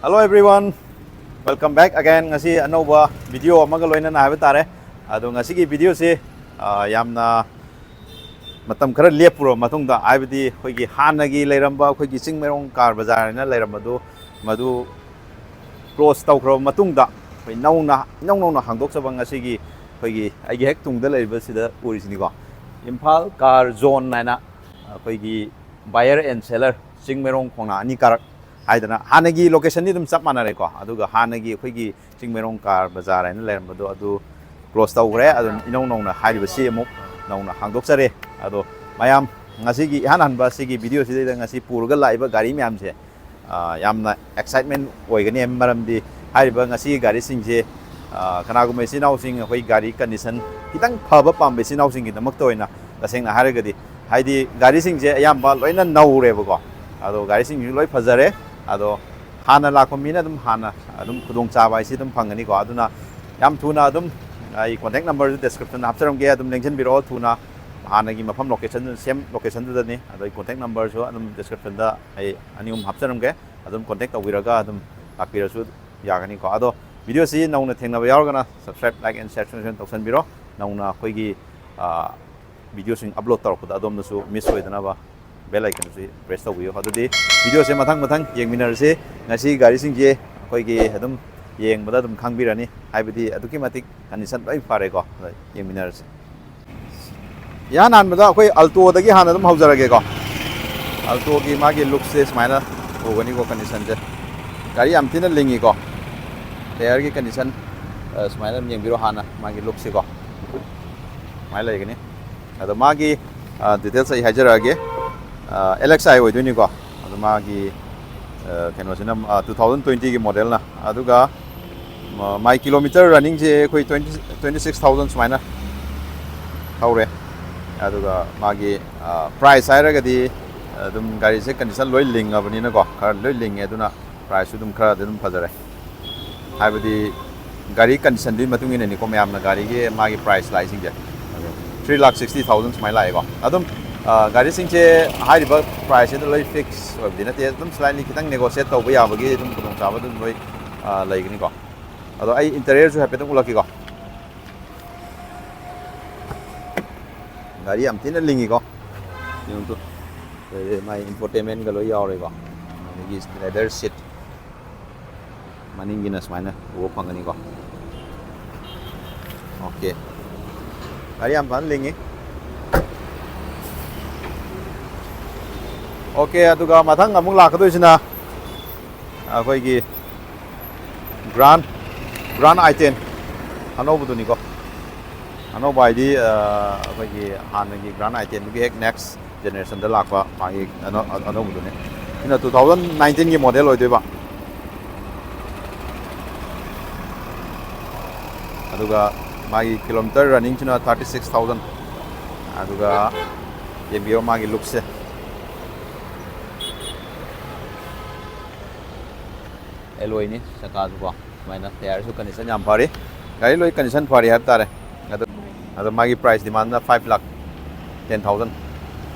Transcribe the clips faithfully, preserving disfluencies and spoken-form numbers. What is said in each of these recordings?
Hello everyone, welcome back again. ꯉꯁꯤ ꯑꯅꯧꯕ video ꯑꯃꯒ ꯂꯣꯏꯅꯅ ꯍꯥꯏꯕ ꯇꯥꯔꯦ꯫ ꯑꯗꯣ ꯉꯁꯤꯒꯤ videoꯁꯤ, ꯑ, ꯌꯥꯝꯅ ꯃꯇꯝ ꯈꯔ ꯂꯦꯞꯄꯨꯔꯕ ꯃꯇꯨꯡꯗ, ꯍꯥꯏꯕꯗꯤ ꯑꯩꯈꯣꯏꯒꯤ ꯍꯥꯟꯅꯒꯤ ꯂꯩꯔꯝꯕ ꯑꯩꯈꯣꯏꯒꯤ ꯆꯤꯡꯃꯩꯔꯣꯡ ꯀꯥꯔ ꯕꯖꯥꯔ ꯍꯥꯏꯅ ꯂꯩꯔꯝꯕꯗꯨ, ꯃꯗꯨ close ꯇꯧꯈ꯭ꯔꯕ ꯃꯇꯨꯡꯗ, ꯑꯩꯈꯣꯏ ꯅꯧꯅ, ꯏꯅꯧ ꯅꯧꯅ ꯍꯥꯡꯗꯣꯛꯆꯕ ꯉꯁꯤꯒꯤ ꯑꯩꯈꯣꯏꯒꯤ, ꯑꯩꯒꯤ ꯍꯦꯛ ꯇꯨꯡꯗ ꯂꯩꯔꯤꯕꯁꯤꯗ ꯎꯔꯤꯁꯤꯅꯤꯀꯣ, ꯏꯝꯐꯥꯜ ꯀꯥꯔ ꯖꯣꯟ ꯍꯥꯏꯅ ꯑꯩꯈꯣꯏꯒꯤ buyer and seller, ꯆꯤꯡꯃꯩꯔꯣꯡ ꯈꯣꯡꯅꯥꯡ ꯑꯅꯤ ꯀꯥꯔꯛ ꯍꯥꯏꯗꯅ, ꯍꯥꯟꯅꯒꯤ locationꯗꯤ ꯑꯗꯨꯝ ꯆꯞ ꯃꯥꯟꯅꯔꯦꯀꯣ, ꯑꯗꯨꯒ ꯍꯥꯟꯅꯒꯤ ꯑꯩꯈꯣꯏꯒꯤ ꯆꯤꯡꯃꯩꯔꯣꯡ ꯀꯥꯔ ꯕꯖꯥꯔ ꯍꯥꯏꯅ ꯂꯩꯔꯝꯕꯗꯣ, ꯑꯗꯨ close ꯇꯧꯈ꯭ꯔꯦ꯫ ꯑꯗꯨꯝ ꯏꯅꯧ ꯅꯧꯅ ꯍꯥꯏꯔꯤꯕꯁꯤ ꯑꯃꯨꯛ ꯅꯧꯅ ꯍꯥꯡꯗꯣꯛꯆꯔꯦ꯫ ꯑꯗꯣ ꯃꯌꯥꯝ, ꯉꯁꯤꯒꯤ ꯏꯍꯥꯟ ꯍꯥꯟꯕ ꯁꯤꯒꯤ videoꯁꯤꯗꯩꯗ ꯉꯁꯤ ꯄꯨꯔꯒ ꯂꯥꯛꯏꯕ ꯒꯥꯔꯤ ꯃꯌꯥꯝꯁꯦ, ꯑ, ꯌꯥꯝꯅ excitement ꯑꯣꯏꯒꯅꯤ꯫ ꯃꯔꯝꯗꯤ ꯍꯥꯏꯔꯤꯕ ꯉꯁꯤꯒꯤ ꯒꯥꯔꯤꯁꯤꯡꯁꯦ, ꯑ, ꯀꯅꯥꯒꯨꯝꯕ ꯏꯆꯤꯟ ꯏꯅꯥꯎꯁꯤꯡ ꯑꯩꯈꯣꯏ ꯒꯥꯔꯤ condition ꯈꯤꯇꯪ ꯐꯕ ꯄꯥꯝꯕ ꯏꯆꯤꯟ ꯏꯅꯥꯎꯁꯤꯡꯒꯤꯗꯃꯛꯇ ꯑꯣꯏꯅ, ꯇꯁꯦꯡꯅ ꯍꯥꯏꯔꯒꯗꯤ, ꯍꯥꯏꯗꯤ ꯒꯥꯔꯤꯁꯤꯡꯁꯦ ꯑꯌꯥꯝꯕ ꯂꯣꯏꯅ ꯅꯧꯔꯦꯕꯀꯣ, ꯑꯗꯣ ꯒꯥꯔꯤꯁꯤꯡꯁꯨ ꯂꯣꯏ ꯐꯖꯔꯦ꯫ ꯑꯗꯣ ꯍꯥꯟꯅ ꯂꯥꯛꯄ ꯃꯤꯅ ꯑꯗꯨꯝ ꯍꯥꯟꯅ ꯑꯗꯨꯝ ꯈꯨꯗꯣꯡꯆꯥꯕ ꯍꯥꯏꯁꯤ ꯑꯗꯨꯝ ꯐꯪꯒꯅꯤꯀꯣ꯫ ꯑꯗꯨꯅ ꯌꯥꯝ ꯊꯨꯅ ꯑꯗꯨꯝ ꯑꯩ contact numberꯁꯨ descriptionꯗ ꯍꯥꯞꯆꯔꯝꯒꯦ, ꯑꯗꯨꯝ ꯂꯦꯡꯁꯤꯟꯕꯤꯔꯛꯑꯣ ꯊꯨꯅ꯫ ꯍꯥꯟꯅꯒꯤ ꯃꯐꯝ location, same locationꯗꯨꯗꯅꯤ꯫ ꯑꯗꯣ ꯑꯩ contact numberꯁꯨ ꯑꯗꯨꯝ descriptionꯗ ꯑꯩ ꯑꯅꯤ ꯑꯍꯨꯝ ꯍꯥꯞꯆꯔꯝꯒꯦ, ꯑꯗꯨꯝ contact ꯇꯧꯕꯤꯔꯒ ꯑꯗꯨꯝ ꯂꯥꯛꯄꯤꯔꯁꯨ ꯌꯥꯒꯅꯤꯀꯣ꯫ ꯑꯗꯣ videoꯁꯤ ꯅꯧꯅ ꯊꯦꯡꯅꯕ ꯌꯥꯎꯔꯒꯅ subscribe, like and share ꯁꯨꯡꯁꯣꯏ ꯇꯧꯁꯟꯕꯤꯔꯣ꯫ ꯅꯧꯅ ꯑꯩꯈꯣꯏꯒꯤ, ꯑ, videoꯁꯤꯡ upload ꯇꯧꯔꯛꯄꯗ ꯑꯗꯣꯝꯗꯁꯨ miss ꯑꯣꯏꯗꯅꯕ bell iconꯁꯤ press ꯇꯧꯕꯤꯌꯨ꯫ ꯑꯗꯨꯗꯤ videoꯁꯦ ꯃꯊꯪ ꯃꯊꯪ ꯌꯦꯡꯃꯤꯟꯅꯔꯁꯤ꯫ ꯉꯁꯤ ꯒꯥꯔꯤꯁꯤꯡꯁꯦ ꯑꯩꯈꯣꯏꯒꯤ ꯑꯗꯨꯝ ꯌꯦꯡꯕꯗ ꯑꯗꯨꯝ ꯈꯪꯕꯤꯔꯅꯤ, ꯍꯥꯏꯕꯗꯤ ꯑꯗꯨꯛꯀꯤ ꯃꯇꯤꯛ condition ꯂꯣꯏ ꯐꯔꯦꯀꯣ꯫ ꯑꯗ ꯌꯦꯡꯃꯤꯟꯅꯔꯁꯤ꯫ ꯏꯍꯥꯟ ꯍꯥꯟꯕꯗ ꯑꯩꯈꯣꯏ Altoꯗꯒꯤ ꯍꯥꯟꯅ ꯑꯗꯨꯝ ꯍꯧꯖꯔꯒꯦꯀꯣ꯫ Altoꯒꯤ ꯃꯥꯒꯤ lookꯁꯦ ꯁꯨꯃꯥꯏꯅ ꯎꯒꯅꯤꯀꯣ, conditionꯁꯦ꯫ ꯒꯥꯔꯤ ꯌꯥꯝ ꯊꯤꯅ ꯂꯤꯡꯉꯤꯀꯣ꯫ Tyreꯒꯤ condition, ꯑ, ꯁꯨꯃꯥꯏꯅ ꯑꯗꯨꯝ ꯌꯦꯡꯕꯤꯔꯣ ꯍꯥꯟꯅ ꯃꯥꯒꯤ lookꯁꯤꯀꯣ꯫ ꯁꯨꯃꯥꯏꯅ ꯂꯩꯒꯅꯤ꯫ ꯑꯗꯣ ꯃꯥꯒꯤ, ꯑ, details ꯑꯩ ꯍꯥꯏꯖꯔꯛꯑꯒꯦ꯫ ꯑ, LXi ꯑꯣꯏꯗꯣꯏꯅꯤꯀꯣ꯫ ꯑꯗꯣ ꯃꯥꯒꯤ, ꯑ, ꯀꯩꯅꯣꯁꯤꯅ, ꯑ, two thousand twentyꯒꯤ modelꯅ꯫ ꯑꯗꯨꯒ ꯃ-, ꯃꯥꯏ kilometre runningꯁꯦ ꯑꯩꯈꯣꯏ twenty, twenty six thousand ꯁꯨꯃꯥꯏꯅ ꯊꯧꯔꯦ꯫ ꯑꯗꯨꯒ ꯃꯥꯒꯤ, ꯑ, price ꯍꯥꯏꯔꯒꯗꯤ ꯑꯗꯨꯝ ꯒꯥꯔꯤꯁꯦ condition ꯂꯣꯏ ꯂꯤꯡꯉꯕꯅꯤꯅꯀꯣ, ꯈꯔ ꯂꯣꯏ ꯂꯤꯡꯉꯦ, ꯑꯗꯨꯅ priceꯁꯨ ꯑꯗꯨꯝ ꯈꯔꯗꯤ ꯑꯗꯨꯝ ꯐꯖꯔꯦ꯫ ꯍꯥꯏꯕꯗꯤ ꯒꯥꯔꯤ conditionꯗꯨꯒꯤ ꯃꯇꯨꯡ ꯏꯟꯅꯅꯤꯀꯣ, ꯃꯌꯥꯝꯅ ꯒꯥꯔꯤꯒꯤ ꯃꯥꯒꯤ price ꯂꯥꯛꯏꯁꯤꯡꯁꯦ꯫ ꯑꯗꯣ three lakh sixty thousand ꯁꯨꯃꯥꯏꯅ ꯂꯥꯛꯑꯦꯀꯣ꯫ ꯑꯗꯨꯝ ꯑ, ꯒꯥꯔꯤꯁꯤꯡꯁꯦ ꯍꯥꯏꯔꯤꯕ price ꯁꯤꯗ ꯂꯣꯏ fix ꯑꯣꯏꯕꯗꯤ ꯅꯠꯇꯦ, ꯑꯗꯨꯝ slightly ꯈꯤꯇꯪ negotiate ꯇꯧꯕ ꯌꯥꯕꯒꯤ ꯑꯗꯨꯝ ꯈꯨꯗꯣꯡꯆꯥꯕ ꯑꯗꯨꯝ ꯂꯣꯏ, ꯑ, ꯂꯩꯒꯅꯤꯀꯣ꯫ ꯑꯗꯣ ꯑꯩ interior ꯁꯨ ꯍꯥꯏꯐꯦꯠꯇꯪ ꯎꯠꯂꯛꯀꯦꯀꯣ꯫ ꯒꯥꯔꯤ ꯌꯥꯝ ꯊꯤꯅ ꯂꯤꯡꯉꯤꯀꯣ꯫ ꯌꯦꯡꯉꯨ ꯇꯨ꯫ ꯑꯗꯩ ꯃꯥꯏ infotainment ꯀ ꯂꯣꯏ ꯌꯥꯎꯔꯦꯀꯣ꯫ ꯑꯗꯒꯤ leather seat꯫ ꯃꯅꯤꯡꯒꯤꯅ ꯁꯨꯃꯥꯏꯅ ꯎꯕ ꯐꯪꯒꯅꯤꯀꯣ꯫ Okay꯫ ꯒꯥꯔꯤ ꯌꯥꯝ ꯐꯖꯅ ꯂꯤꯡꯉꯤ꯫ Okay, ꯑꯗꯨꯒ ꯃꯊꯪ ꯑꯃꯨꯛ ꯂꯥꯛꯀꯗꯣꯏꯁꯤꯅ ꯑꯩꯈꯣꯏꯒꯤ Grand, Grand i ten ꯑꯅꯧꯕꯗꯨꯅꯤꯀꯣ꯫ ꯑꯅꯧꯕ ꯍꯥꯏꯗꯤ, ꯑ, ꯑꯩꯈꯣꯏꯒꯤ ꯍꯥꯟꯅꯒꯤ Grand i ten ꯗꯨꯒꯤ ꯍꯦꯛ next generation ꯗ ꯂꯥꯛꯄ ꯃꯥꯒꯤ ꯑꯅꯧ-, ꯑꯅꯧꯕꯗꯨꯅꯤ꯫ ꯁꯤꯅ two thousand nineteen ꯒꯤ model ꯑꯣꯏꯗꯣꯏꯕ꯫ ꯑꯗꯨꯒ ꯃꯥꯒꯤ kilometre running ꯁꯤꯅ thirty six thousand꯫ ꯑꯗꯨꯒ ꯌꯦꯡꯕꯤꯌꯣ ꯃꯥꯒꯤ look ꯁꯦ꯫ Alloy ꯅꯤ, ꯆꯀꯥꯁꯨꯀꯣ꯫ ꯁꯨꯃꯥꯏꯅ tyre ꯁꯨ condition ꯌꯥꯝ ꯐꯔꯤ꯫ ꯒꯥꯔꯤ ꯂꯣꯏ condition ꯐꯔꯤ ꯍꯥꯏꯕ ꯇꯥꯔꯦ꯫ ꯑꯗꯣ, ꯑꯗꯣ ꯃꯥꯒꯤ price demand ꯅ five lakh ten thousand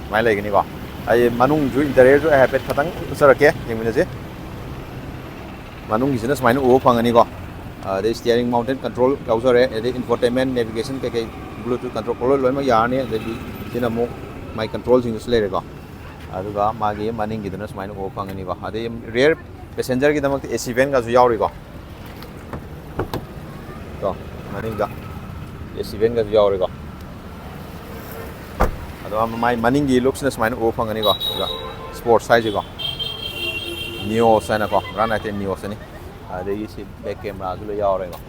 ꯁꯨꯃꯥꯏꯅ ꯂꯩꯒꯅꯤꯀꯣ꯫ ꯑꯩ ꯃꯅꯨꯡꯁꯨ interior ꯁꯨ ꯑꯩ ꯍꯥꯏꯐꯦꯠ ꯈꯇꯪ ꯎꯠꯆꯔꯛꯀꯦ, ꯌꯦꯡꯃꯤꯟꯅꯁꯤ꯫ ꯃꯅꯨꯡꯒꯤꯁꯤꯅ ꯁꯨꯃꯥꯏꯅ ꯎꯕ ꯐꯪꯒꯅꯤꯀꯣ꯫ ꯑꯗꯩ steering mounted control ꯌꯥꯎꯖꯔꯦ, ꯑꯗꯩ infotainment, navigation ꯀꯩꯀꯩ, Bluetooth control ꯂꯣꯏ, ꯂꯣꯏꯅꯃꯛ ꯌꯥꯔꯅꯤ꯫ ꯑꯗꯩꯗꯤ ꯁꯤꯅ ꯑꯃꯨꯛ ꯃꯥꯏ control ꯁꯤꯡꯗꯨꯁꯨ ꯂꯩꯔꯦꯀꯣ꯫ ꯑꯗꯨꯒ ꯃꯥꯒꯤ ꯃꯅꯤꯡꯒꯤꯗꯨꯅ ꯁꯨꯃꯥꯏꯅ ꯎꯕ ꯐꯪꯒꯅꯤꯀꯣ꯫ ꯑꯗꯩ rear passenger ꯒꯤꯗꯃꯛꯇ AC vent ꯒꯁꯨ ꯌꯥꯎꯔꯤꯀꯣ꯫ ꯀꯣ, ꯃꯅꯤꯡꯗ AC vent ꯒꯁꯨ ꯌꯥꯎꯔꯤꯀꯣ꯫ ꯑꯗꯣ ꯃꯥꯏ ꯃꯅꯤꯡꯒꯤ look ꯁꯤꯅ ꯁꯨꯃꯥꯏꯅ ꯎꯕ ꯐꯪꯒꯅꯤꯀꯣ꯫ ꯑꯗꯨꯒ sports ꯍꯥꯏꯁꯤꯀꯣ, Nios ꯍꯥꯏꯅꯀꯣ, Grand i ten Nios ꯅꯤ꯫ ꯑꯗꯒꯤ ꯁꯤ back camera ꯁꯨ ꯂꯣꯏ ꯌꯥꯎꯔꯦꯀꯣ꯫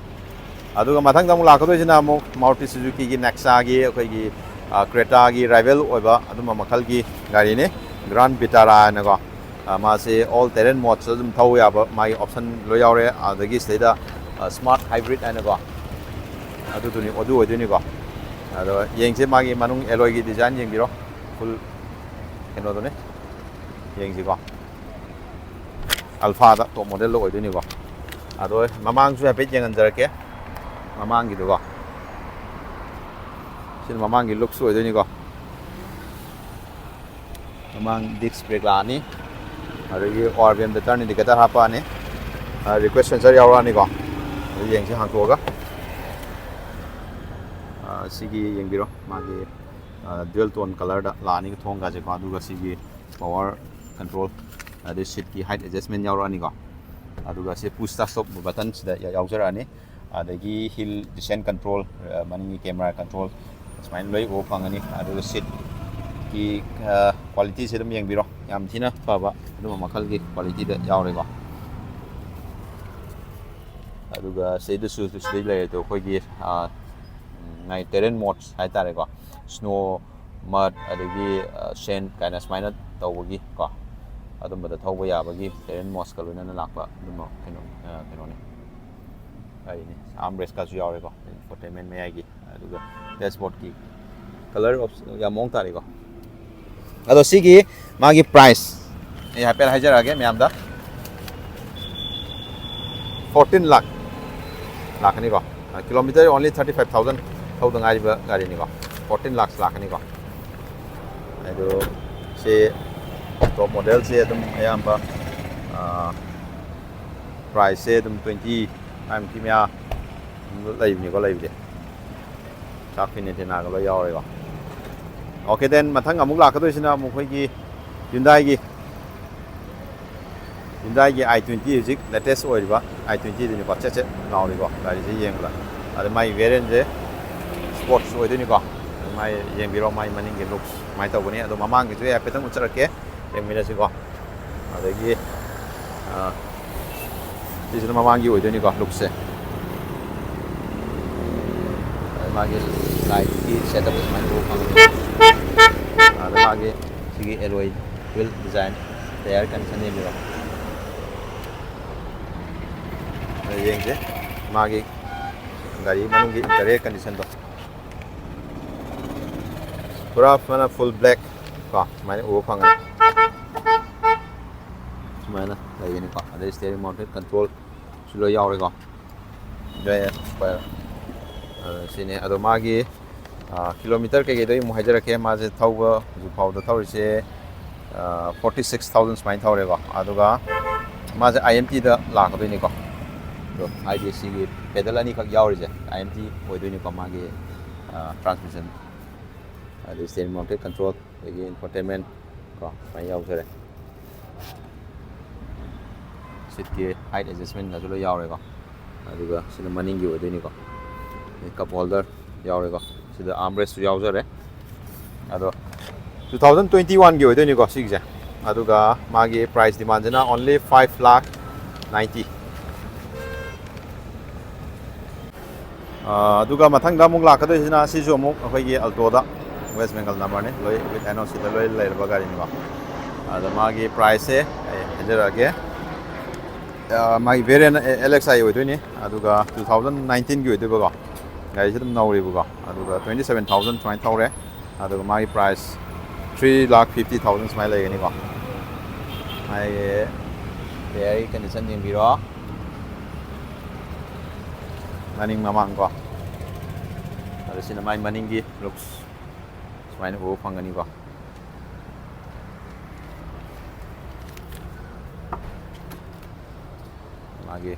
ꯑꯗꯨꯒ ꯃꯊꯪꯗ ꯑꯃꯨꯛ ꯂꯥꯛꯀꯗꯣꯏꯁꯤꯅ ꯑꯃꯨꯛ Maruti Suzuki ꯒꯤ Nexa ꯒꯤ, ꯑꯩꯈꯣꯏꯒꯤ, ꯑ, Creta ꯒꯤ rival ꯑꯣꯏꯕ ꯑꯗꯨꯝꯕ ꯃꯈꯜꯒꯤ ꯒꯥꯔꯤꯅꯤ, Grand Vitara ꯍꯥꯏꯅꯀꯣ꯫ ꯑ, ꯃꯥꯁꯦ all terrain mode ꯁꯨ ꯑꯗꯨꯝ ꯊꯧ ꯌꯥꯕ ꯃꯥꯒꯤ option ꯂꯣꯏ ꯌꯥꯎꯔꯦ꯫ ꯑꯗꯒꯤ ꯁꯤꯗꯩꯗ, ꯑ, smart hybrid ꯍꯥꯏꯅꯀꯣ, ꯑꯗꯨꯗꯨꯅꯤ, ꯑꯗꯨ ꯑꯣꯏꯗꯣꯏꯅꯤꯀꯣ꯫ ꯑꯗꯣ ꯌꯦꯡꯁꯦ, ꯃꯥꯒꯤ ꯃꯅꯨꯡ alloy ꯒꯤ design ꯌꯦꯡꯕꯤꯔꯣ, full ꯀꯩꯅꯣꯗꯨꯅꯤ꯫ ꯌꯦꯡꯁꯤꯀꯣ꯫ Alpha ꯗ top model ꯗ ꯑꯣꯏꯗꯣꯏꯅꯤꯀꯣ꯫ ꯑꯗꯣ ꯃꯃꯥꯡꯁꯨ ꯍꯥꯏꯐꯦꯠ ꯌꯦꯡꯍꯟꯖꯔꯛꯀꯦ꯫ ꯃꯃꯥꯡꯒꯤꯗꯨꯀꯣ꯫ ꯁꯤꯅ ꯃꯃꯥꯡꯒꯤ look ꯁꯨ ꯑꯣꯏꯗꯣꯏꯅꯤꯀꯣ꯫ ꯃꯥꯡ ꯗꯤꯁꯛ ꯕ꯭ꯔꯦꯛ ꯂꯥꯛꯑꯅꯤ꯫ ꯑꯗꯒꯤ ꯑꯣ ꯑꯥꯔ ꯚꯤ ꯑꯦꯝꯗ ꯇꯔꯟ ꯏꯟꯗꯤꯀꯦꯇꯔ ꯍꯥꯞꯄꯛꯑꯅꯤ꯫ ꯔꯤꯀ꯭ꯋꯦꯁ ꯁꯦꯟꯁꯔ ꯌꯥꯎꯔꯛꯑꯅꯤꯀꯣ꯫ ꯑꯗꯨ ꯌꯦꯡꯁꯤ ꯍꯥꯡꯇꯣꯛꯑꯒ꯫ ꯑ, ꯁꯤꯒꯤ ꯌꯦꯡꯕꯤꯔꯣ, ꯃꯥꯒꯤ ꯗ꯭ꯌꯨꯑꯦꯜ ꯇꯣꯟ ꯀꯂꯔꯗ ꯂꯥꯛꯑꯅꯤ ꯊꯣꯡꯒꯥꯁꯦꯀꯣ꯫ ꯑꯗꯨꯒ ꯁꯤꯒꯤ ꯄꯋꯥꯔ ꯀꯟꯇ꯭ꯔꯣꯜ, ꯑꯗꯩ ꯁꯤꯠꯀꯤ ꯍꯥꯏꯠ ꯑꯦꯗꯖꯁꯃꯦꯟ ꯌꯥꯎꯔꯛꯑꯅꯤꯀꯣ꯫ ꯑꯗꯨꯒ ꯁꯤ ꯄꯨꯁ ꯁ꯭ꯇꯥꯔꯠ ꯁ꯭ꯇꯣꯞ ꯕꯇꯟꯁꯤꯗ ꯌꯥꯎꯖꯔꯛꯑꯅꯤ꯫ ꯑꯗꯒꯤ ꯍꯤꯜ ꯗꯤꯁꯦꯟ ꯀꯟꯇ꯭ꯔꯣꯜ, ꯃꯅꯤꯡꯒꯤ ꯀꯦꯃꯦꯔꯥ ꯀꯟꯇ꯭ꯔꯣꯜ, ꯁꯨꯃꯥꯏꯅ ꯂꯣꯏ ꯎꯕ ꯐꯪꯒꯅꯤ꯫ ꯑꯗꯨꯒ ꯁꯤꯠꯀꯤ ꯀ꯭ꯋꯥꯂꯤꯇꯤꯁꯦ ꯑꯗꯨꯝ ꯌꯦꯡꯕꯤꯔꯣ, ꯌꯥꯝ ꯊꯤꯅ ꯐꯕ ꯑꯗꯨꯝꯕ ꯃꯈꯜꯒꯤ ꯀ꯭ꯋꯥꯂꯤꯇꯤꯗ ꯌꯥꯎꯔꯦꯀꯣ꯫ ꯑꯗꯨꯒ ꯁꯤꯗꯁꯨ, ꯁꯤꯗꯩ ꯂꯩꯔꯦ ꯑꯗꯣ ꯑꯩꯈꯣꯏꯒꯤ, ꯑ, ꯎꯝ, ꯉꯥꯏ ꯇꯦꯔꯦꯟ ꯃꯣꯗꯁ ꯍꯥꯏꯇꯥꯔꯦꯀꯣ꯫ ꯁ꯭ꯅꯣ, ꯃꯗ, ꯑꯗꯒꯤ, ꯑ, ꯁꯦꯟ ꯀꯥꯏꯅ ꯁꯨꯃꯥꯏꯅ ꯇꯧꯕꯒꯤ ꯀꯣ, ꯑꯗꯨꯝꯕꯗ ꯊꯧꯕ ꯌꯥꯕꯒꯤ ꯇꯦꯔꯦꯟ ꯃꯣꯗꯁꯀ ꯂꯣꯏꯅꯅ ꯂꯥꯛꯄ ꯑꯗꯨꯝꯕ ꯀꯩꯅꯣ, ꯑ, ꯀꯩꯅꯣꯅꯤ꯫ ꯀꯔꯤꯅꯤ? ꯑꯥꯔꯝ ꯔꯦꯁꯀꯁꯨ ꯌꯥꯎꯔꯦꯀꯣ, ꯏꯟꯐꯣꯇꯦꯟꯃꯦꯟ ꯃꯌꯥꯏꯒꯤ꯫ ꯑꯗꯨꯒ ꯗꯦꯁꯕꯣꯔꯗꯀꯤ ꯀꯂꯔ ꯑꯣꯞ-, ꯌꯥꯝ ꯃꯑꯣꯡ ꯇꯥꯔꯦꯀꯣ꯫ ꯑꯗꯣ ꯁꯤꯒꯤ ꯃꯥꯒꯤ ꯄ꯭ꯔꯥꯏꯁ ꯑꯩ ꯍꯥꯏꯐꯦꯠ ꯍꯥꯏꯖꯔꯛꯑꯒꯦ ꯃꯌꯥꯝꯗ꯫ ꯐꯣꯔꯇꯤꯟ ꯂꯥꯛ ꯂꯥꯛꯀꯅꯤꯀꯣ꯫ Kilometre only thirty five thousand ꯊꯧꯗ ꯉꯥꯏꯔꯤꯕ ꯒꯥꯔꯤꯅꯤꯀꯣ꯫ ꯐꯣꯔꯇꯤꯟ ꯂꯥꯛꯁ ꯂꯥꯛꯀꯅꯤꯀꯣ꯫ ꯑꯗꯣ ꯁꯤ ꯇꯣꯞ ꯃꯣꯗꯦꯜꯁꯦ ꯑꯗꯨꯝ ꯑꯌꯥꯝꯕ, ꯑꯥ, ꯄ꯭ꯔꯥꯏꯁꯁꯦ ꯑꯗꯨꯝ ꯇ꯭ꯋꯦꯟꯇꯤ ꯐꯥꯏꯚꯃꯨꯛꯀꯤ ꯃꯌꯥ ꯑꯗꯨꯝ ꯂꯩꯕꯅꯤꯀꯣ, ꯂꯩꯕꯗꯤ꯫ ꯆꯥꯛ ꯐꯤꯟ ꯑꯦꯟꯇꯦꯅꯥꯒ ꯂꯣꯏ ꯌꯥꯎꯔꯦꯀꯣ꯫ ꯑꯣꯀꯦ, ꯗꯦꯟ ꯃꯊꯪ ꯑꯃꯨꯛ ꯂꯥꯛꯀꯗꯣꯏꯁꯤꯅ ꯑꯃꯨꯛ ꯑꯩꯈꯣꯏꯒꯤ ꯍ꯭ꯌꯨꯟꯗꯥꯏꯒꯤ, ꯍ꯭ꯌꯨꯟꯗꯥꯏꯒꯤ ꯑꯥꯏ ꯇ꯭ꯋꯦꯟꯇꯤ ꯍꯧꯖꯤꯛ ꯂꯦꯇꯦꯁ ꯑꯣꯏꯔꯤꯕ ꯑꯥꯏ ꯇ꯭ꯋꯦꯟꯇꯤꯗꯨꯅꯤꯀꯣ꯫ ꯆꯦꯠ ꯆꯦꯠ ꯂꯥꯎꯔꯤꯀꯣ ꯒꯥꯔꯤꯁꯦ ꯌꯦꯡꯕꯗ꯫ ꯑꯗ ꯃꯥꯒꯤ ꯚꯦꯔꯤꯌꯟꯁꯦ ꯁ꯭ꯄꯣꯔꯠꯁ ꯑꯣꯏꯗꯣꯏꯅꯤꯀꯣ꯫ ꯑꯗ ꯃꯥꯏ ꯌꯦꯡꯕꯤꯔꯣ, ꯃꯥꯏ ꯃꯅꯤꯡꯒꯤ ꯂꯨꯛꯁ ꯀꯃꯥꯏꯅ ꯇꯧꯒꯅꯤ꯫ ꯑꯗꯣ ꯃꯃꯥꯡꯒꯤꯁꯨ ꯑꯩ ꯍꯥꯏꯐꯦꯠꯇꯪ ꯎꯠꯆꯔꯛꯀꯦ, ꯌꯦꯡꯃꯤꯟꯅꯁꯤꯀꯣ꯫ ꯑꯗꯒꯤ, ꯑ, ꯁꯤꯁꯤꯅ ꯃꯃꯥꯡꯒꯤ ꯑꯣꯏꯗꯣꯏꯅꯤꯀꯣ, ꯂꯨꯛꯁꯦ꯫ ꯑꯗ ꯃꯥꯒꯤ ꯂꯥꯏꯠꯀꯤ ꯁꯦꯠꯑꯞ ꯁꯨꯃꯥꯏꯅ ꯎꯕ ꯐꯪꯒꯅꯤ꯫ ꯑꯗ ꯃꯥꯒꯤ ꯁꯤꯒꯤ ꯑꯦꯂꯣꯏ ꯋꯤꯜ ꯗꯤꯖꯥꯏꯟ, ꯇꯌꯥꯔ ꯀꯟꯗꯤꯁꯟ ꯌꯦꯡꯕꯤꯔꯣ꯫ ꯑꯗ ꯌꯦꯡꯁꯦ ꯃꯥꯒꯤ ꯒꯥꯔꯤ ꯃꯅꯨꯡꯒꯤ ꯏꯟꯇꯔꯤꯌꯔ ꯀꯟꯗꯤꯁꯟꯗꯣ꯫ ꯄꯨꯔꯥ ꯐꯅ ꯐꯨꯜ ꯕ꯭ꯂꯦꯛ ꯀꯣ, ꯁꯨꯃꯥꯏꯅ ꯎꯕ ꯐꯪꯉꯦ꯫ ꯁꯨꯃꯥꯏꯅ ꯂꯩꯒꯅꯤꯀꯣ꯫ ꯑꯗꯩ ꯁ꯭ꯇꯤꯌꯔꯤꯡ ꯃꯥꯎꯟꯇꯦꯠ ꯀꯟꯇ꯭ꯔꯣꯜꯁꯨ ꯂꯣꯏ ꯌꯥꯎꯔꯦꯀꯣ꯫ ꯂꯣꯏ ꯑꯦꯛꯁꯄꯥꯌꯔ꯫ ꯑꯗꯣ ꯁꯤꯅꯤ꯫ ꯑꯗꯣ ꯃꯥꯒꯤ, ꯑꯥ, ꯀꯤꯂꯣꯃꯤꯇꯔ ꯀꯩꯀꯩꯗꯣ ꯑꯩ ꯑꯃꯨꯛ ꯍꯥꯏꯖꯔꯛꯀꯦ꯫ ꯃꯥꯁꯦ ꯊꯧꯕ ꯍꯧꯖꯤꯛ ꯐꯥꯎꯗ ꯊꯧꯔꯤꯁꯦ ꯐꯣꯔꯇꯤ ꯁꯤꯛꯁ ꯊꯥꯎꯖꯟ ꯁꯨꯃꯥꯏꯅ ꯊꯧꯔꯦꯀꯣ꯫ ꯑꯗꯨꯒ ꯃꯥꯁꯦ ꯑꯥꯏ ꯑꯦꯝ ꯇꯤꯗ ꯂꯥꯛꯀꯗꯣꯏꯅꯤꯀꯣ꯫ ꯑꯗꯣ ꯍꯥꯏꯗꯤ ꯁꯤꯒꯤ ꯄꯦꯗꯜ ꯑꯅꯤꯈꯛ ꯌꯥꯎꯔꯤꯁꯦ ꯑꯥꯏ ꯑꯦꯝ ꯇꯤ ꯑꯣꯏꯗꯣꯏꯅꯤꯀꯣ꯫ ꯃꯥꯒꯤ ꯇ꯭ꯔꯥꯟꯁꯃꯤꯁꯟ, ꯑꯗꯩ ꯁ꯭ꯇꯦꯔꯤꯡ ꯃꯥꯎꯟꯇꯦꯠ ꯀꯟꯇ꯭ꯔꯣꯜ, ꯑꯗꯒꯤ ꯏꯟꯐꯣꯇꯦꯟꯃꯦꯟ ꯀꯣ, ꯁꯨꯃꯥꯏꯅ ꯌꯥꯎꯖꯔꯦ꯫ ꯁꯤꯠꯀꯤ ꯍꯥꯏꯠ ꯑꯦꯗꯖꯁꯃꯦꯟꯒꯁꯨ ꯂꯣꯏ ꯌꯥꯎꯔꯦꯀꯣ꯫ ꯑꯗꯨꯒ ꯁꯤꯅ ꯃꯅꯤꯡꯒꯤ ꯑꯣꯏꯗꯣꯏꯅꯤꯀꯣ꯫ ꯀꯞ ꯍꯣꯜꯗꯔ ꯌꯥꯎꯔꯦꯀꯣ꯫ ꯁꯤꯗ ꯑꯥꯔꯝ ꯔꯦꯁꯁꯨ ꯌꯥꯎꯖꯔꯦ꯫ ꯑꯗꯣ ꯇꯨ ꯊꯥꯎꯖꯟ ꯇ꯭ꯋꯦꯟꯇꯤ ꯋꯥꯟꯒꯤ ꯑꯣꯏꯗꯣꯏꯅꯤꯀꯣ ꯁꯤꯒꯤꯁꯦ꯫ ꯑꯗꯨꯒ ꯃꯥꯒꯤ price ꯗꯤꯃꯥꯟꯁꯤꯅ only five lakh ninety꯫ ꯑꯗꯨꯒ ꯃꯊꯪꯗ ꯑꯃꯨꯛ ꯂꯥꯛꯀꯗꯣꯏꯁꯤꯅ ꯁꯤꯁꯨ ꯑꯃꯨꯛ ꯑꯩꯈꯣꯏꯒꯤ ꯑꯜꯇꯣꯗ, ꯋꯦꯁ ꯕꯦꯡꯒꯜ ꯅꯝꯕꯔꯅꯤ, ꯂꯣꯏ ꯋꯤꯠ ꯑꯦꯟ ꯑꯣ ꯁꯤꯗ ꯂꯣꯏ ꯂꯩꯔꯕ ꯒꯥꯔꯤꯅꯤꯀꯣ꯫ ꯑꯗ ꯃꯥꯒꯤ ꯄ꯭ꯔꯥꯏꯁꯁꯦ ꯑꯩ ꯍꯥꯏꯖꯔꯛꯑꯒꯦ꯫ ꯑ, ꯃꯥꯒꯤ ꯚꯦꯔꯤꯌꯟ ꯑꯦꯜ ꯑꯦꯛꯁ ꯑꯥꯏ ꯑꯣꯏꯗꯣꯏꯅꯤ꯫ ꯑꯗꯨꯒ ꯇꯨ ꯊꯥꯎꯖꯟ ꯅꯥꯏꯟꯇꯤꯟꯒꯤ ꯑꯣꯏꯗꯣꯏꯕꯀꯣ꯫ ꯒꯥꯔꯤꯁꯦ ꯑꯗꯨꯝ ꯅꯧꯔꯤꯕꯀꯣ꯫ ꯑꯗꯨꯒ twenty seven thousand ꯁꯨꯃꯥꯏꯅ ꯊꯧꯔꯦ꯫ ꯑꯗꯨꯒ ꯃꯥꯒꯤ price three lakh fifty thousand ꯁꯨꯃꯥꯏꯅ ꯂꯩꯒꯅꯤꯀꯣ꯫ ꯃꯥꯒꯤ ꯇꯌꯥꯔꯒꯤ ꯀꯟꯗꯤꯁꯟ ꯌꯦꯡꯕꯤꯔꯣ꯫ ꯃꯅꯤꯡ ꯃꯃꯥꯡ ꯀꯣ꯫ ꯑꯗꯣ ꯁꯤꯅ ꯃꯥꯏ ꯃꯅꯤꯡꯒꯤ ꯂꯨꯛꯁ ꯁꯨꯃꯥꯏꯅ ꯎꯕ ꯐꯪꯒꯅꯤꯀꯣ꯫ ꯃꯥꯒꯤ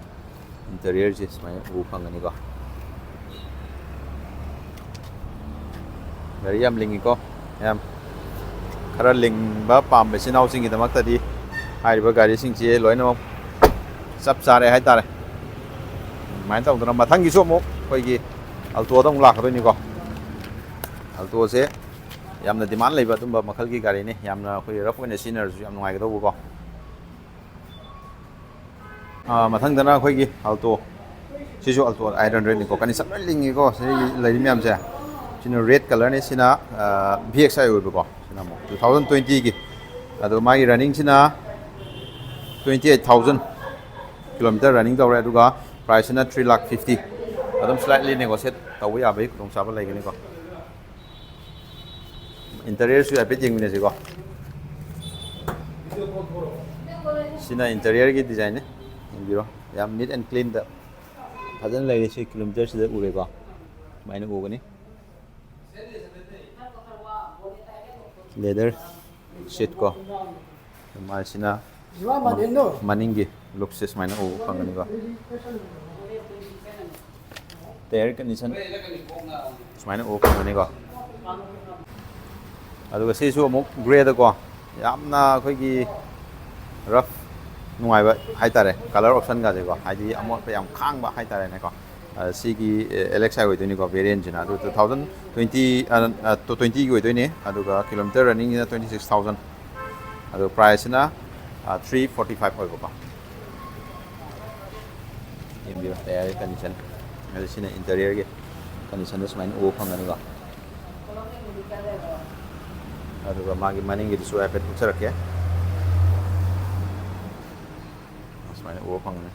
ꯏꯟꯇꯔꯤꯌꯔꯁꯦ ꯁꯨꯃꯥꯏꯅ ꯎꯕ ꯐꯪꯒꯅꯤꯀꯣ꯫ ꯒꯥꯔꯤ ꯌꯥꯝ ꯂꯤꯡꯉꯤꯀꯣ꯫ ꯌꯥꯝ ꯈꯔ ꯂꯤꯡꯕ ꯄꯥꯝꯕ ꯏꯆꯤꯟ ꯏꯅꯥꯎꯁꯤꯡꯒꯤꯗꯃꯛꯇꯗꯤ ꯍꯥꯏꯔꯤꯕ ꯒꯥꯔꯤꯁꯤꯡꯁꯤ ꯂꯣꯏꯅꯃꯛ ꯆꯞ ꯆꯥꯔꯦ ꯍꯥꯏꯇꯥꯔꯦ꯫ ꯑꯗꯨꯃꯥꯏꯅ ꯇꯧꯗꯅ ꯃꯊꯪꯒꯤꯁꯨ ꯑꯃꯨꯛ ꯑꯩꯈꯣꯏꯒꯤ ꯑꯜꯇꯣꯗ ꯑꯃꯨꯛ ꯂꯥꯛꯀꯗꯣꯏꯅꯤꯀꯣ꯫ ꯑꯜꯇꯣꯁꯦ ꯌꯥꯝꯅ ꯗꯤꯃꯥꯟ ꯂꯩꯕ ꯑꯗꯨꯝꯕ ꯃꯈꯜꯒꯤ ꯒꯥꯔꯤꯅꯤ꯫ ꯌꯥꯝꯅ ꯑꯩꯈꯣꯏ ꯔꯐ ꯑꯣꯏꯅ ꯁꯤꯖꯤꯟꯅꯔꯁꯨ ꯌꯥꯝ ꯅꯨꯡꯉꯥꯏꯒꯗꯧꯕꯀꯣ꯫ ꯑꯥ, ꯃꯊꯪꯗꯅ ꯑꯩꯈꯣꯏꯒꯤ ꯑꯜꯇꯣ꯫ ꯁꯤꯁꯨ ꯑꯜꯇꯣ ꯑꯥꯏꯠ ꯍꯟꯗ꯭ꯔꯦꯠꯅꯤꯀꯣ꯫ ꯀꯟꯗꯤꯁꯟ ꯂꯣꯏ ꯂꯤꯡꯉꯤꯀꯣ꯫ ꯁꯤ ꯂꯩꯔꯤ ꯃꯌꯥꯝꯁꯦ꯫ ꯁꯤꯅ ꯔꯦꯗ ꯀꯂꯔꯅꯤ꯫ ꯁꯤꯅ, ꯑꯥ, ꯚꯤ ꯑꯦꯛꯁ ꯑꯥꯏ ꯑꯣꯏꯕꯀꯣ꯫ ꯁꯤꯅ ꯑꯃꯨꯛ ꯇꯨ ꯊꯥꯎꯖꯟ ꯇ꯭ꯋꯦꯟꯇꯤꯒꯤ꯫ ꯑꯗꯣ ꯃꯥꯒꯤ ꯔꯟꯅꯤꯡꯁꯤꯅ twenty eight thousand kilometer running ꯇꯧꯔꯦ꯫ ꯑꯗꯨꯒ ꯄ꯭ꯔꯥꯏꯁꯁꯤꯅ three lakh fifty꯫ ꯑꯗꯨꯝ slightly negotiate ꯇꯧꯕ ꯌꯥꯕꯒꯤ ꯈꯨꯗꯣꯡꯆꯥꯕ ꯂꯩꯒꯅꯤꯀꯣ꯫ ꯏꯟꯇꯔꯤꯌꯔꯁꯨ ꯍꯥꯏꯐꯦꯠ ꯌꯦꯡꯃꯤꯟꯅꯁꯤꯀꯣ꯫ ꯁꯤꯅ ꯏꯟꯇꯔꯤꯌꯔꯒꯤ ꯗꯤꯖꯥꯏꯟꯅꯤ꯫ ꯌꯦꯡꯕꯤꯔꯣ꯫ ꯌꯥꯝ neat and cleanꯗ ꯐꯖꯅ ꯂꯩꯔꯦ꯫ ꯁꯤ ꯀꯤꯂꯣꯃꯤꯇꯔꯁꯤꯗ ꯎꯔꯦꯀꯣ꯫ ꯁꯨꯃꯥꯏꯅ ꯎꯒꯅꯤ꯫ ꯂꯦꯗꯔ Seat ꯀꯣ, ꯃꯥꯁꯤꯅ ꯃꯅꯤꯡꯒꯤ ꯂꯨꯛꯁꯦ ꯁꯨꯃꯥꯏꯅ ꯎꯕ ꯐꯪꯒꯅꯤꯀꯣ꯫ Tyre condition ꯁꯨꯃꯥꯏꯅ ꯎꯕ ꯐꯪꯒꯅꯤꯀꯣ꯫ ꯑꯗꯨꯒ ꯁꯤꯁꯨ ꯑꯃꯨꯛ grey ꯗꯀꯣ, ꯌꯥꯝꯅ ꯑꯩꯈꯣꯏꯒꯤ rough ꯅꯨꯡꯉꯥꯏꯕ ꯍꯥꯏꯇꯥꯔꯦ, colour option ꯒꯁꯦꯀꯣ, ꯍꯥꯏꯗꯤ ꯑꯃꯣꯠꯄ ꯌꯥꯝ ꯈꯥꯡꯕ ꯍꯥꯏꯇꯥꯔꯦꯅꯦꯀꯣ꯫ ꯑ, ꯁꯤꯒꯤ, ꯑ, L X I ꯑꯣꯏꯗꯣꯏꯅꯤꯀꯣ, variant ꯁꯤꯅ꯫ ꯑꯗꯨ two thousand twenty, ꯑ, ꯑ, twenty ꯒꯤ ꯑꯣꯏꯗꯣꯏꯅꯤ꯫ ꯑꯗꯨꯒ kilometre running ꯁꯤꯅ twenty six thousand꯫ ꯑꯗꯨ price ꯁꯤꯅ, ꯑ, three forty five ꯑꯣꯏꯕꯀꯣ꯫ ꯌꯦꯡꯕꯤꯌꯨ, tyre ꯒꯤ condition꯫ ꯑꯗꯨ ꯁꯤꯅ interior ꯒꯤ condition ꯗ ꯁꯨꯃꯥꯏꯅ ꯎꯕ ꯐꯪꯒꯅꯤꯀꯣ꯫ ꯑꯗꯨꯒ ꯃꯥꯒꯤ ꯃꯅꯤꯡꯒꯤꯗꯨꯁꯨ ꯍꯥꯏꯐꯦꯠ ꯎꯠꯆꯔꯛꯀꯦ꯫ ꯁꯨꯃꯥꯏꯅ ꯎꯕ ꯐꯪꯒꯅꯤ꯫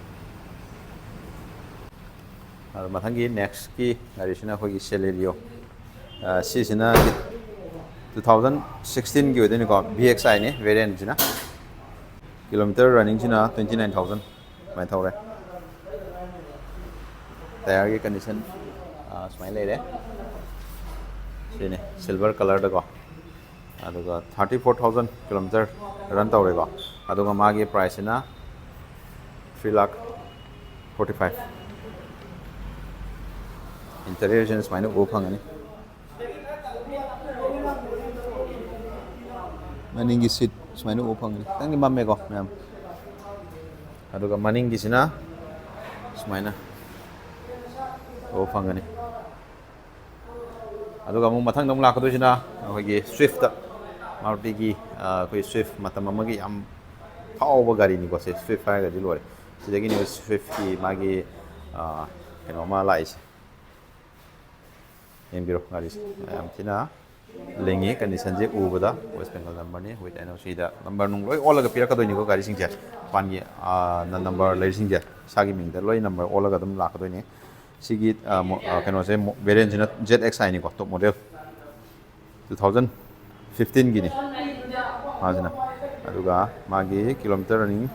ꯑꯗꯣ ꯃꯊꯪꯒꯤ next ꯀꯤ ꯒꯥꯔꯤꯁꯤꯅ ꯑꯩꯈꯣꯏꯒꯤ Celerio꯫ ꯑ, ꯁꯤꯁꯤꯅ two thousand sixteen ꯒꯤ ꯑꯣꯏꯗꯣꯏꯅꯤꯀꯣ, V X I ꯅꯤ variant ꯁꯤꯅ꯫ Kilometre running ꯁꯤꯅ twenty nine thousand ꯁꯨꯃꯥꯏꯅ ꯊꯧꯔꯦ꯫ Tyre ꯒꯤ condition, ꯑ, ꯁꯨꯃꯥꯏꯅ ꯂꯩꯔꯦ꯫ ꯁꯤꯅꯤ, silver colour ꯗꯀꯣ꯫ ꯑꯗꯨꯒ thirty four thousand kilometre run ꯇꯧꯔꯦꯀꯣ꯫ ꯑꯗꯨꯒ ꯃꯥꯒꯤ price ꯁꯤꯅ three lakh forty five꯫ Interior ꯁꯤꯅ ꯁꯨꯃꯥꯏꯅ ꯎꯕ ꯐꯪꯒꯅꯤ꯫ ꯃꯅꯤꯡꯒꯤ seat ꯁꯨꯃꯥꯏꯅ ꯎꯕ ꯐꯪꯒꯅꯤ꯫ ꯈꯤꯇꯪꯗꯤ ꯃꯝꯃꯦꯀꯣ ꯃꯌꯥꯝ꯫ ꯑꯗꯨꯒ ꯃꯅꯤꯡꯒꯤꯁꯤꯅ ꯁꯨꯃꯥꯏꯅ ꯎꯕ ꯐꯪꯒꯅꯤ꯫ ꯑꯗꯨꯒ ꯑꯃꯨꯛ ꯃꯊꯪꯗ ꯑꯃꯨꯛ ꯂꯥꯛꯀꯗꯣꯏꯁꯤꯅ ꯑꯩꯈꯣꯏꯒꯤ Swift꯫ Maruti ꯒꯤ, ꯑ, ꯑꯩꯈꯣꯏ Swift ꯃꯇꯝ ꯑꯃꯒꯤ ꯌꯥꯝ ꯐꯥꯎꯕ ꯒꯥꯔꯤꯅꯤꯀꯣ ꯁꯦ, Swift ꯍꯥꯏꯔꯒꯗꯤ ꯂꯣꯏꯔꯦ꯫ ꯁꯤꯗꯒꯤꯅꯦꯕ Swift ꯀꯤ ꯃꯥꯒꯤ, ꯑ, ꯀꯩꯅꯣꯃ ꯂꯥꯛꯏꯁꯦ꯫ ꯌꯦꯡꯕꯤꯔꯣ, ꯒꯥꯔꯤꯁꯦ ꯌꯥꯝ ꯊꯤꯅ ꯂꯤꯡꯉꯤ꯫ Condition ꯁꯦ ꯎꯕꯗ West Bengal number ꯅꯤ, with N O C the number ꯅꯨꯡ ꯂꯣꯏ ꯑꯣꯜꯂꯒ ꯄꯤꯔꯛꯀꯗꯣꯏꯅꯤꯀꯣ ꯒꯥꯔꯤꯁꯤꯡꯁꯦ꯫ ꯃꯄꯥꯟꯒꯤ, ꯑ, number ꯂꯩꯔꯤꯁꯤꯡꯁꯦ ꯏꯁꯥꯒꯤ ꯃꯤꯡꯗ ꯂꯣꯏ number ꯑꯣꯜꯂꯒ ꯑꯗꯨꯝ ꯂꯥꯛꯀꯗꯣꯏꯅꯤ꯫ ꯁꯤꯒꯤ, ꯑ, ꯃꯣ-, ꯑ, ꯀꯩꯅꯣꯁꯦ, ꯃꯣ-, variant ꯁꯤꯅ Z X I ꯅꯤꯀꯣ, top model꯫ Two thousand fifteen ꯒꯤꯅꯤ ꯃꯥꯁꯤꯅ꯫ ꯑꯗꯨꯒ ꯃꯥꯒꯤ kilometre running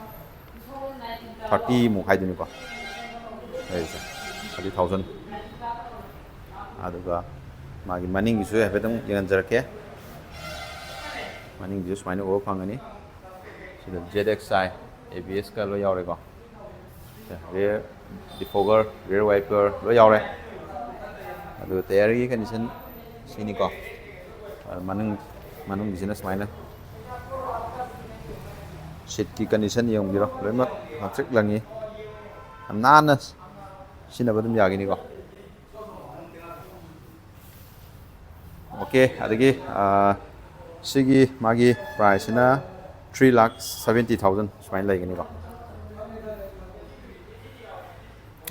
thirty ꯃꯨꯛ ꯍꯥꯏꯗꯣꯏꯅꯤꯀꯣ꯫ ꯂꯩꯔꯤꯁꯦ thirty thousand꯫ ꯑꯗꯨꯒ ꯃꯥꯒꯤ ꯃꯅꯤꯡꯒꯤꯁꯨ ꯍꯥꯏꯐꯦꯠꯇꯪ ꯌꯦꯡꯍꯟꯖꯔꯛꯀꯦ꯫ ꯃꯅꯤꯡꯁꯤꯁꯨ ꯁꯨꯃꯥꯏꯅ ꯎꯕ ꯐꯪꯒꯅꯤ꯫ ꯁꯤꯗ Z X I, A B S ꯀ ꯂꯣꯏ ꯌꯥꯎꯔꯦꯀꯣ꯫ Rear defogger, rear wiper ꯂꯣꯏ ꯌꯥꯎꯔꯦ꯫ ꯑꯗꯨꯒ tyre ꯒꯤ condition ꯁꯤꯅꯤꯀꯣ꯫ ꯑ, ꯃꯅꯨꯡ, ꯃꯅꯨꯡꯒꯤꯁꯤꯅ ꯁꯨꯃꯥꯏꯅ seat ꯀꯤ condition ꯌꯦꯡꯕꯤꯔꯣ, ꯂꯣꯏꯅꯃꯛ ꯉꯥꯡꯇ꯭ꯔꯤꯛ ꯂꯪꯉꯤ꯫ ꯌꯥꯝ ꯅꯥꯟꯅ ꯁꯤꯖꯤꯟꯅꯕ ꯑꯗꯨꯝ ꯌꯥꯒꯅꯤꯀꯣ꯫ OK, ꯑꯗꯒꯤ, ꯑ, ꯁꯤꯒꯤ ꯃꯥꯒꯤ price ꯁꯤꯅ three lakh seventy thousand ꯁꯨꯃꯥꯏꯅ ꯂꯩꯒꯅꯤꯀꯣ꯫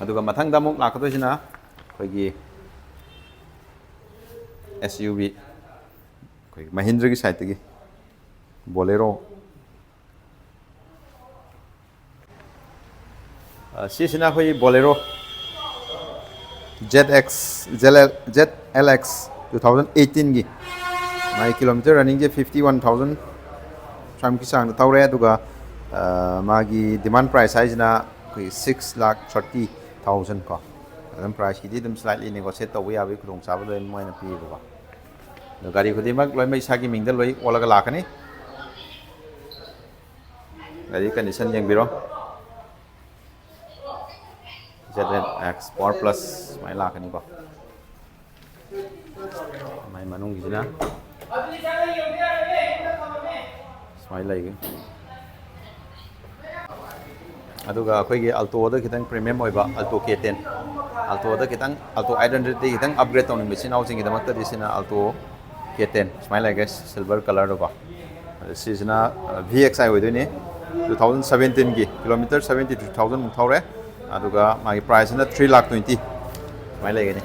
ꯑꯗꯨꯒ ꯃꯊꯪꯗ ꯑꯃꯨꯛ ꯂꯥꯛꯀꯗꯣꯏꯁꯤꯅ ꯑꯩꯈꯣꯏꯒꯤ S U V, ꯑꯩꯈꯣꯏꯒꯤ Mahindra ꯒꯤ side ꯇꯒꯤ Bolero꯫ ꯑ, ꯁꯤꯁꯤꯅ ꯑꯩꯈꯣꯏꯒꯤ Bolero Z X, Z L, Z L X two thousand eighteen ꯒꯤ꯫ ꯃꯥꯒꯤ kilometre running ꯁꯦ fifty one thousand ꯁ꯭ꯋꯥꯏꯃꯨꯛꯀꯤ ꯆꯥꯡꯗ ꯊꯧꯔꯦ꯫ ꯑꯗꯨꯒ, ꯑ, ꯃꯥꯒꯤ demand price ꯍꯥꯏꯁꯤꯅ ꯑꯩꯈꯣꯏꯒꯤ six lakh thirty thousand ꯀꯣ꯫ ꯑꯗꯨꯝ price ꯀꯤꯗꯤ ꯑꯗꯨꯝ slightly negotiate ꯇꯧꯕ ꯌꯥꯕꯒꯤ ꯈꯨꯗꯣꯡꯆꯥꯕ ꯂꯣꯏꯅ ꯃꯣꯏꯅ ꯄꯤꯌꯦꯕꯀꯣ꯫ ꯑꯗꯣ ꯒꯥꯔꯤ ꯈꯨꯗꯤꯡꯃꯛ ꯂꯣꯏꯅꯃꯛ ꯏꯁꯥꯒꯤ ꯃꯤꯡꯗ ꯂꯣꯏ ꯑꯣꯜꯂꯒ ꯂꯥꯛꯀꯅꯤ꯫ ꯒꯥꯔꯤ condition ꯌꯦꯡꯕꯤꯔꯣ꯫ Z L X Power Plus ꯁꯨꯃꯥꯏꯅ ꯂꯥꯛꯀꯅꯤꯀꯣ꯫ ꯃꯥꯏ ꯃꯅꯨꯡꯒꯤꯁꯤꯅ ꯁꯨꯃꯥꯏꯅ ꯂꯩꯒꯅꯤ꯫ ꯑꯗꯨꯒ ꯑꯩꯈꯣꯏꯒꯤ Alto ꯗ ꯈꯤꯇꯪ premium ꯑꯣꯏꯕ Alto K ten, Alto ꯗ ꯈꯤꯇꯪ, Alto eight hundred ꯗꯒꯤ ꯈꯤꯇꯪ upgrade ꯇꯧꯅꯤꯡꯕ ꯏꯆꯤꯟ ꯏꯅꯥꯎꯁꯤꯡꯒꯤꯗꯃꯛꯇꯗꯤ ꯁꯤꯅ Alto K ten ꯁꯨꯃꯥꯏꯅ ꯂꯩꯔꯒ silver colour ꯗꯀꯣ꯫ ꯑꯗ ꯁꯤꯁꯤꯅ, ꯑ, V X I ꯑꯣꯏꯗꯣꯏꯅꯤ꯫ Two thousand seventeen ꯒꯤ, kilometre seventy three thousand ꯃꯨꯛ ꯊꯧꯔꯦ꯫ ꯑꯗꯨꯒ ꯃꯥꯒꯤ price ꯁꯤꯅ three lakh twenty ꯁꯨꯃꯥꯏꯅ ꯂꯩꯒꯅꯤ꯫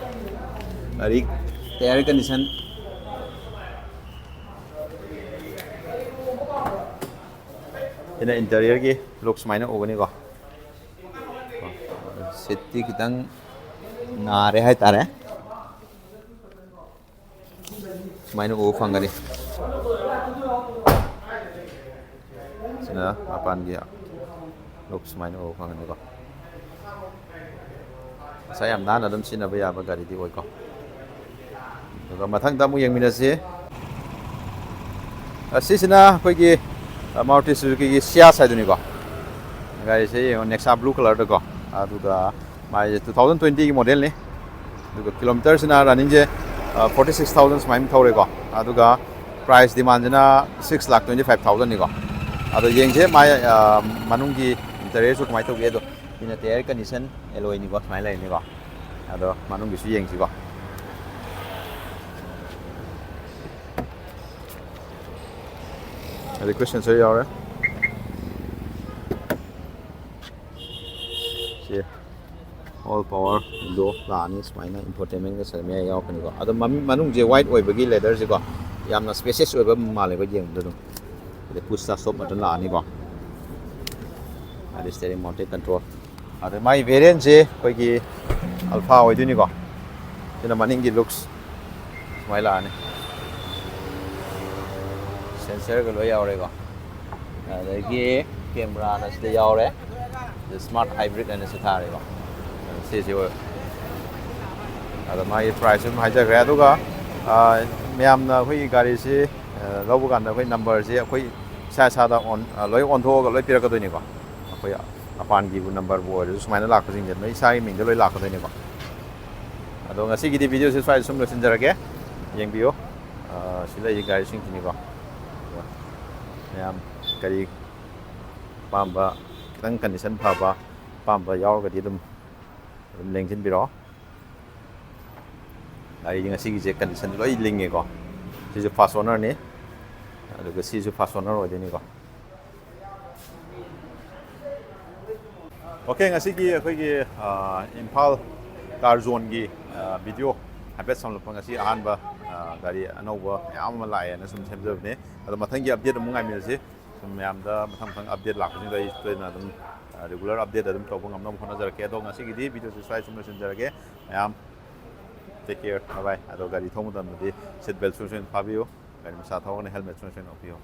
ꯒꯥꯔꯤ tyre condition ꯁꯤꯅ interior ꯒꯤ look ꯁꯨꯃꯥꯏꯅ ꯎꯒꯅꯤꯀꯣ꯫ Seat ꯇꯤ ꯈꯤꯇꯪ ꯅꯥꯔꯦ ꯍꯥꯏꯇꯥꯔꯦ꯫ ꯁꯨꯃꯥꯏꯅ ꯎꯕ ꯐꯪꯒꯅꯤ꯫ ꯁꯤꯅ ꯃꯄꯥꯟꯒꯤ look ꯁꯨꯃꯥꯏꯅ ꯎꯕ ꯐꯪꯒꯅꯤꯀꯣ꯫ ꯃꯁꯥ ꯌꯥꯝ ꯅꯥꯟꯅ ꯑꯗꯨꯝ ꯁꯤꯖꯤꯟꯅꯕ ꯌꯥꯕ ꯒꯥꯔꯤꯗꯤ ꯑꯣꯏꯀꯣ꯫ ꯑꯗꯨꯒ ꯃꯊꯪꯗ ꯑꯃꯨꯛ ꯌꯦꯡꯃꯤꯟꯅꯁꯤ꯫ ꯑꯁꯤꯁꯤꯅ ꯑꯩꯈꯣꯏꯒꯤ ꯃꯥꯔꯨꯇꯤ ꯁꯨꯖꯨꯀꯤꯒꯤ ꯁꯤꯌꯥꯁ ꯍꯥꯏꯗꯨꯅꯤꯀꯣ꯫ ꯒꯥꯔꯤꯁꯦ ꯌꯦꯡꯉꯣ, ꯅꯦꯛꯁꯥ ꯕ꯭ꯂꯨ ꯀꯂꯔꯗꯀꯣ꯫ ꯑꯗꯨꯒ ꯃꯥꯁꯦ ꯇꯨ ꯊꯥꯎꯖꯟ ꯇ꯭ꯋꯦꯟꯇꯤꯒꯤ ꯃꯣꯗꯦꯜꯅꯤ꯫ ꯑꯗꯨꯒ ꯀꯤꯂꯣꯃꯤꯇꯔꯁꯤꯅ ꯔꯟꯅꯤꯡꯁꯦ ꯐꯣꯔꯇꯤ ꯁꯤꯛꯁ ꯊꯥꯎꯖꯟ ꯁꯨꯃꯥꯏꯅ ꯊꯧꯔꯦꯀꯣ꯫ ꯑꯗꯨꯒ ꯄ꯭ꯔꯥꯏꯁ ꯗꯤꯃꯥꯟꯁꯤꯅ ꯁꯤꯛꯁ ꯂꯥꯛ ꯇ꯭ꯋꯦꯟꯇꯤ ꯐꯥꯏꯚ ꯊꯥꯎꯖꯟꯅꯤꯀꯣ꯫ ꯑꯗꯣ ꯌꯦꯡꯁꯦ ꯃꯥꯏ ꯃꯅꯨꯡꯒꯤ ꯏꯟꯇꯔꯤꯌꯔꯁꯨ ꯀꯃꯥꯏꯅ ꯇꯧꯒꯦ꯫ ꯑꯗꯣ ꯁꯤꯅ ꯇꯌꯔ ꯀꯟꯗꯤꯁꯟ ꯑꯦꯂꯣꯏꯅꯤꯀꯣ, ꯁꯨꯃꯥꯏꯅ ꯂꯩꯔꯅꯤꯀꯣ꯫ ꯑꯗꯣ ꯃꯅꯨꯡꯒꯤꯁꯨ ꯌꯦꯡꯁꯤꯀꯣ꯫ ꯑꯗꯩ ꯀ꯭ꯔꯨꯏꯁ ꯁꯦꯟꯁꯔ ꯌꯥꯎꯔꯦ꯫ ꯁꯤ ꯑꯣꯜ ꯄꯥꯋꯔ ꯋꯤꯟꯗꯣ ꯂꯥꯛꯑꯅꯤ, ꯁꯨꯃꯥꯏꯅ ꯏꯟꯐꯣꯇꯦꯟꯃꯦꯟꯒ ꯁꯦꯝ ꯌꯥꯎꯔꯛꯀꯅꯤꯀꯣ꯫ ꯑꯗꯣ ꯃꯃꯤ-, ꯃꯅꯨꯡꯁꯦ ꯋꯥꯏꯠ ꯑꯣꯏꯕꯒꯤ ꯂꯦꯗꯔꯁꯦꯀꯣ, ꯌꯥꯝꯅ ꯁ꯭ꯄꯦꯁꯤꯌꯁ ꯑꯣꯏꯕ ꯃꯥꯜꯂꯦꯕ ꯌꯦꯡꯕꯗ ꯑꯗꯨꯝ꯫ ꯑꯗꯩ ꯄꯨꯁ ꯁ꯭ꯇꯥꯔꯠ ꯁ꯭ꯇꯣꯞ ꯕꯇꯟ ꯂꯥꯛꯑꯅꯤꯀꯣ꯫ ꯑꯗꯩ ꯁ꯭ꯇꯦꯔꯤꯡ ꯃꯥꯎꯟꯇꯦꯠ ꯀꯟꯇ꯭ꯔꯣꯜ꯫ ꯑꯗꯩ ꯃꯥꯒꯤ ꯚꯦꯔꯤꯌꯟꯁꯦ ꯑꯩꯈꯣꯏꯒꯤ ꯑꯜꯐꯥ ꯑꯣꯏꯗꯣꯏꯅꯤꯀꯣ꯫ ꯁꯤꯅ ꯃꯅꯤꯡꯒꯤ ꯂꯨꯛꯁ ꯁꯨꯃꯥꯏꯅ ꯂꯥꯛꯑꯅꯤ꯫ ꯁꯦꯟꯁꯔꯒ ꯂꯣꯏ ꯌꯥꯎꯔꯦꯀꯣ꯫ ꯑꯗꯒꯤ ꯀꯦꯃꯦꯔꯥꯅ ꯁꯤꯗ ꯌꯥꯎꯔꯦ꯫ ꯁ꯭ꯃꯥꯔꯠ ꯍꯥꯏꯕ꯭ꯔꯤꯠ ꯍꯥꯏꯅ ꯁꯤ ꯊꯥꯔꯦꯀꯣ꯫ ꯁꯤꯁꯤ ꯑꯣꯏ꯫ ꯑꯗꯣ ꯃꯥꯒꯤ ꯄ꯭ꯔꯥꯏꯁꯁꯨ ꯑꯗꯨꯝ ꯍꯥꯏꯖꯈ꯭ꯔꯦ꯫ ꯑꯗꯨꯒ, ꯑ, ꯃꯌꯥꯝꯅ ꯑꯩꯈꯣꯏꯒꯤ ꯒꯥꯔꯤꯁꯤ, ꯑ, ꯂꯧꯕ ꯀꯥꯟꯗ ꯑꯩꯈꯣꯏ ꯅꯝꯕꯔꯁꯤ ꯑꯩꯈꯣꯏ ꯏꯁꯥ ꯏꯁꯥꯗ ꯑꯣꯟ-, ꯑ, ꯂꯣꯏ ꯑꯣꯟꯊꯣꯛꯑꯒ ꯂꯣꯏ ꯄꯤꯔꯛꯀꯗꯣꯏꯅꯤꯀꯣ꯫ ꯑꯩꯈꯣꯏ ꯑꯄꯥꯟꯒꯤꯕꯨ ꯅꯝꯕꯔꯕꯨ ꯑꯣꯏꯔꯁꯨ ꯁꯨꯃꯥꯏꯅ ꯂꯥꯛꯄꯁꯤꯡꯁꯦ ꯅꯣꯏ ꯏꯁꯥꯒꯤ ꯃꯤꯡꯗ ꯂꯣꯏ ꯂꯥꯛꯀꯗꯣꯏꯅꯤꯀꯣ꯫ ꯑꯗꯣ ꯉꯁꯤꯒꯤꯗꯤ ꯚꯤꯗꯤꯑꯣꯁꯦ ꯁ꯭ꯋꯥꯏꯗ ꯁꯨꯝ ꯂꯣꯏꯁꯤꯟꯖꯔꯒꯦ꯫ ꯌꯦꯡꯕꯤꯌꯨ꯫ ꯑ, ꯁꯤ ꯂꯩꯔꯤ ꯒꯥꯔꯤꯁꯤꯡꯁꯤꯅꯤꯀꯣ꯫ ꯑꯗꯣ ꯃꯌꯥꯝ ꯀꯔꯤ ꯑꯄꯥꯝꯕ, ꯈꯤꯇꯪ ꯀꯟꯗꯤꯁꯟ ꯐꯕ ꯑꯄꯥꯝꯕ ꯌꯥꯎꯔꯒꯗꯤ ꯑꯗꯨꯝ, ꯑꯗꯨꯝ ꯂꯦꯡꯁꯤꯟꯕꯤꯔꯛꯑꯣ꯫ ꯒꯥꯔꯤꯗꯤ ꯉꯁꯤꯒꯤꯁꯦ ꯀꯟꯗꯤꯁꯟ ꯂꯣꯏ ꯂꯤꯡꯉꯦꯀꯣ꯫ ꯁꯤꯁꯨ ꯐꯥꯔꯁ ꯑꯣꯅꯔꯅꯤ, ꯑꯗꯨꯒ ꯁꯤꯁꯨ ꯐꯥꯔꯁ ꯑꯣꯅꯔ ꯑꯣꯏꯗꯣꯏꯅꯤꯀꯣ꯫ ꯑꯣꯀꯦ, ꯉꯁꯤꯒꯤ ꯑꯩꯈꯣꯏꯒꯤ, ꯑ, ꯏꯝꯐꯥꯜ ꯀꯥꯔ ꯖꯣꯟꯒꯤ, ꯑ, ꯚꯤꯗꯤꯑꯣ ꯍꯥꯏꯐꯦꯠ ꯁꯝꯂꯞꯄ꯫ ꯉꯁꯤ ꯑꯍꯥꯟꯕ, ꯑ, ꯒꯥꯔꯤ ꯑꯅꯧꯕ ꯃꯌꯥꯝ ꯑꯃ ꯂꯥꯛꯑꯦꯅ ꯁꯨꯝ ꯁꯦꯝꯖꯕꯅꯦ꯫ ꯑꯗꯣ ꯃꯊꯪꯒꯤ ꯑꯞꯗꯦꯠ ꯑꯃꯨꯛ ꯉꯥꯏꯃꯤꯟꯅꯁꯤ꯫ ꯁꯨꯝ ꯃꯌꯥꯝꯗ ꯃꯊꯪ ꯃꯊꯪ ꯑꯞꯗꯦꯠ ꯂꯥꯛꯄꯁꯤꯡꯗꯣ ꯑꯩ ꯇꯣꯏꯅ ꯑꯗꯨꯝ, ꯑ, ꯔꯤꯒꯨꯂꯔ ꯑꯞꯗꯦꯠ ꯑꯗꯨꯝ ꯇꯧꯕ ꯉꯝꯅꯕ ꯍꯣꯠꯅꯖꯔꯛꯀꯦ꯫ ꯑꯗꯣ ꯉꯁꯤꯒꯤꯗꯤ ꯚꯤꯗꯤꯑꯣꯁꯦ ꯁ꯭ꯋꯥꯏ ꯁꯨꯝ ꯂꯣꯏꯁꯤꯟꯖꯔꯒꯦ꯫ ꯃꯌꯥꯝ ꯇꯦꯛ ꯀꯦꯌꯔ, ꯕꯥꯏ ꯕꯥꯏ꯫ ꯑꯗꯣ ꯒꯥꯔꯤ ꯊꯧꯕ ꯃꯇꯝꯗꯗꯤ ꯁꯤꯠ ꯕꯦꯜꯠ ꯁꯣꯏ ꯁꯣꯏꯗꯅ ꯐꯥꯕꯤꯌꯨ꯫ ꯒꯥꯔꯤ ꯃꯆꯥ ꯊꯧꯔꯒꯅ ꯍꯦꯜꯃꯦꯠ ꯁꯣꯏ ꯁꯣꯏꯗꯅ ꯎꯞꯄꯤꯌꯨ꯫